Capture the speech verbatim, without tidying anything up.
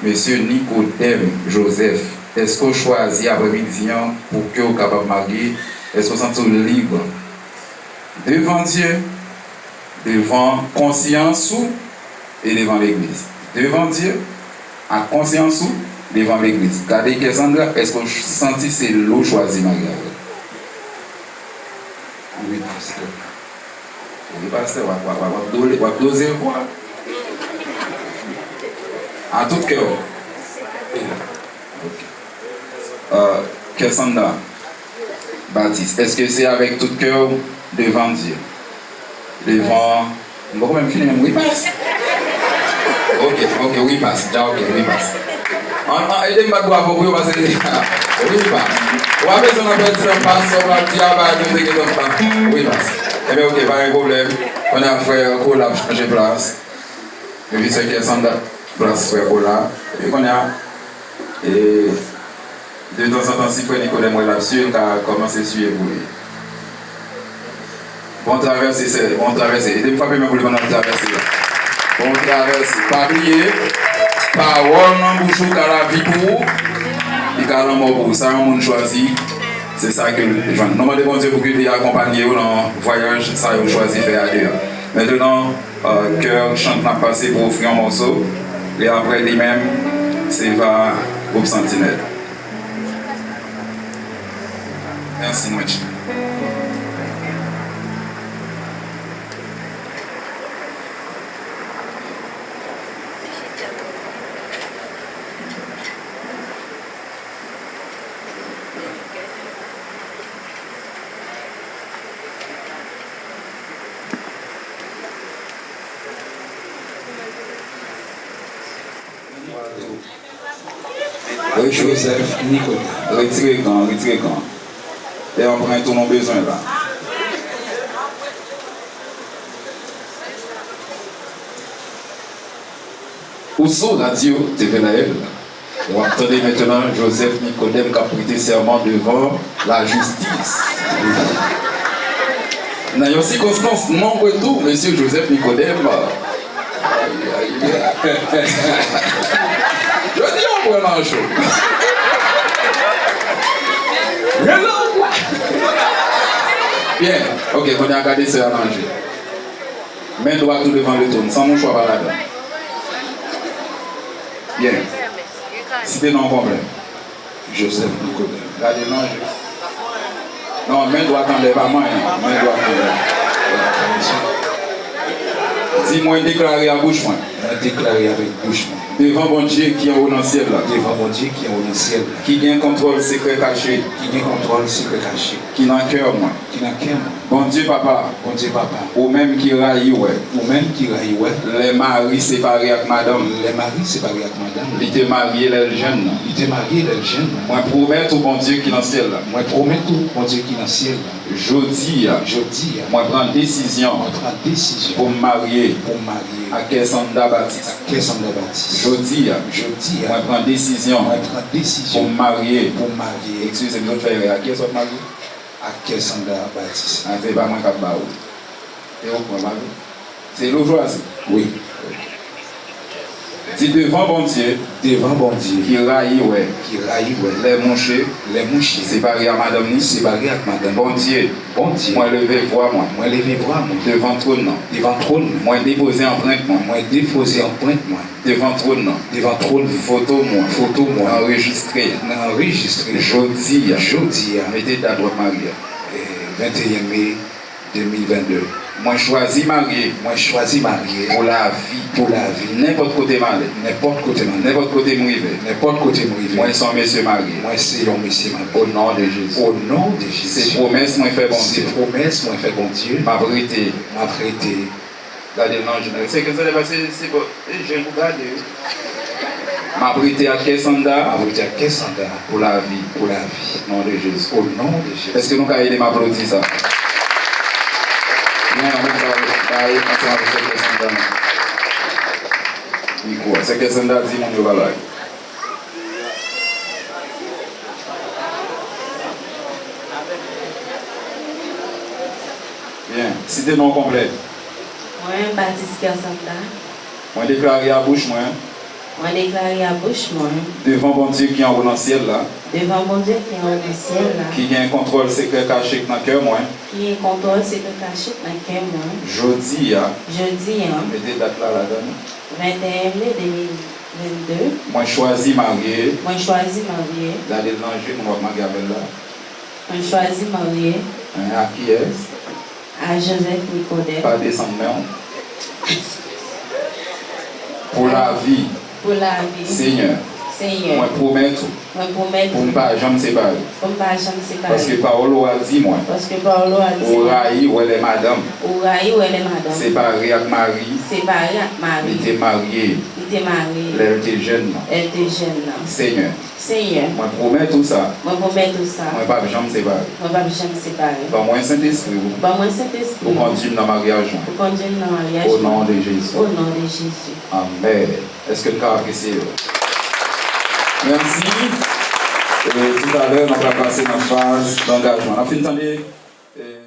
Mesye Nikodèm Jozèf, èske w chwazi aprèmidi an pou ke w kapab marye? Èske w santi w lib devan Dye, devan konsyans ou e devan legliz? Devan Dye, ak konsyans ou, devan legliz. Gade kè Sandra, èske w ch- santi se lè w chwazi marye avè l? Wi, pastè. Wi, pastè, w ap, w ap, w ap dole- w ap doze vwa. A tout kè w. Ok. Euh, Kèsanda Batis, èske se avèk tout kè w devan Dye? Devan, m poko menm fini menm, wi pas. Ok, ok, wi pas, dja ok, wi pas. An, an, ede m bat bravo pou yo, paske wi pas. Ou pa bezwen nan pèdi nan pas, sa w ap di a, ba nou te gentan pa. Wi pas. Ebyen, ok, pa gen pwoblèm. Kounye a frè Kola ap chanje plas. Epi sè Kèsanda plas frè Kola. Epi kounye a, e, detanzantan, si frè Nikodèm wè l ap swiv, l ka kòmanse swiv pou li. Bon travèse, sè, bon travèse. Ede m frape men pou li pandan l ap travèse a. Bon travèse. Pa bliye, pawòl nan bouch ou ka lavi pou ou, li ka lanmò pou ou. Sa yon moun chwazi, se sa ke l jwenn. Nou mande Bondye pou ke li akonpanye yo nan vwayaj sa yo chwazi fè a de a. Mentenan, euh, kè chant n ap pase pou ofri yon mòso, e apre li menm, se va gwoup Santinèl. Mèsi, mwen tchou. Joseph Nicolas. Retire gan, retire gan. E anprent ou nou bezwen la. Ou sou radyo T V L A L. W ap tande mentenan Joseph Nicodème k ap prete sèman devan lajistis. Nan yon sikonstans nonm retou, mesye Joseph Nicodème. Jodi a, w pran nan cho. Hello! Byen, ok, kounye a gade sè a nan je. Men dwat ou devan letròn, san mouchwa pa ladan. Byen. Site non w konplè. Joseph Nicodème. Gade non, je. Non, men dwat anlè, pa manyen. Men dwat anlè. Di, mwen deklare a bouch mwen. Mwen deklare avèk bouch mwen. Devan Bondye ki anwo nan syèl la. Devan Bondye ki anwo nan syèl la. Ki gen kontwòl sekrè kache. Ki gen kontwòl sekrè kache. Ki nan kè mwen. Ki nan kè mwen. Bondye Papa. Bondye Papa. Ou menm ki rayi wè. Ou menm ki rayi wè. Lè mari separe ak madanm. Lè mari separe ak madanm. Li te marye lè l jèn nan. Li te marye lè l jèn nan. Mwen pwomèt ou Bondye ki nan syèl la. Mwen pwomèt ou Bondye ki nan syèl la. Jodi a. Jodi a. Mwen pran desizyon. Mwen pran desizyon. Pou m marye. Pou m marye. Ak Kèsanda Batis. Ak Kèsanda Batis. Jodi a. Jodi a. Mwen pran desizyon. Mwen pran desizyon. Pou m marye. Pou m marye. Eskize m, zòt fè erè a. Kiyès w ap marye? Ak Kèsanda Batis. A, se pa mwen k ap ba ou. E ou pran mari? Se li w chwazi? Wi. Di, devan Bondye. Devan Bondye. Ki rayi wè. Ki rayi wè. Lè mouche. Lè mouche. Separe a madanm ni. Separe ak madanm. Bondye. Bondye. Mwen leve vwa mwen. Mwen leve vwa mwen. Devan twòn nan. Devan twòn nan. Mwen depoze anprent mwen. Mwen depoze anprent mwen. Devan twòn nan. Devan twòn. Foto mwen. Foto mwen. Anrejistre. Nan anrejistre. Jodi a. Jodi a. Mete dat w ap marye a. Eh, venteyen me de mil vennde. Mwen chwazi marye. Mwen chwazi marye. Pou lavi. Pou lavi. Nenpòt kote m ale. Nenpòt kote m ale. Nenpòt kote m rive. Nenpòt kote m rive. Mwen se yon mesye marye. Mwen se yon mesye marye. O non de Jezi. O non de Jezi. Se pwomès mwen fè Bondye. Se pwomès mwen fè Bondye. M ap rete. M ap rete. Gade l nan je. Se ke sa, se, se bon. E je pou gade, wi. M ap rete ak Kèsanda. M ap rete ak Kèsanda. Pou lavi. Pou lavi. Non de Jezi. O non de Jezi. Èske nou ka ede m aplodi sa? Men, men, bay, bay, ansanm avèk sè Kèsanda. Mikwo a. Sè Kèsanda di moun yo pa lage. Byen. Site non w konplè. Mwen, Batis Kèsanda. Mwen deklare a bouch mwen. Mwen deklare a bouch mwen. Devan Bondye ki anwo nan syèl la. Devan Bondye ki anwo nan syèl la. Ki gen kontwòl sekrè kache k nan kè mwen. Ki gen kontwòl sekrè kache k nan kè mwen. Jodi a. Jodi a. Mete dat la ladan. Venteyen me de mil vennde. Mwen chwazi marye. Mwen chwazi marye. Gade l nan je moun w ap marye avè l la. Mwen chwazi marye. Hein, a kiyès? A Joseph Nicodème. Pa desann men w. Pou lavi. Pou lavi. Senyè. Senyè. Mwen pwomèt ou. Mwen pwomèt ou. Pou m pa janm separe. Pou m pa janm separe. Paske pawòl ou a di mwen. Paske pawòl ou a di mwen. Ou rayi wè lè madanm. Ou rayi wè lè madanm. Separe ak mari. Separe ak mari. Li te marye. Li te marye. Lè l te jèn nan. Lè l te jèn nan. Senyè. Senyè. Mwen pwomèt ou sa. Mwen pwomèt ou sa. Mwen p ap janm separe. Mwen p ap janm separe. Ban mwen Sentespri w. Ban mwen Sentespri w. Pou kondui m nan maryaj mwen. Pou kondui m nan maryaj mwen. O non de Jezi. O non de Jezi. Amèn. Èske n ka apresye yo? Mèsi. E toutalè, nou pral pase nan faz dangajman. N ap fin tande, e,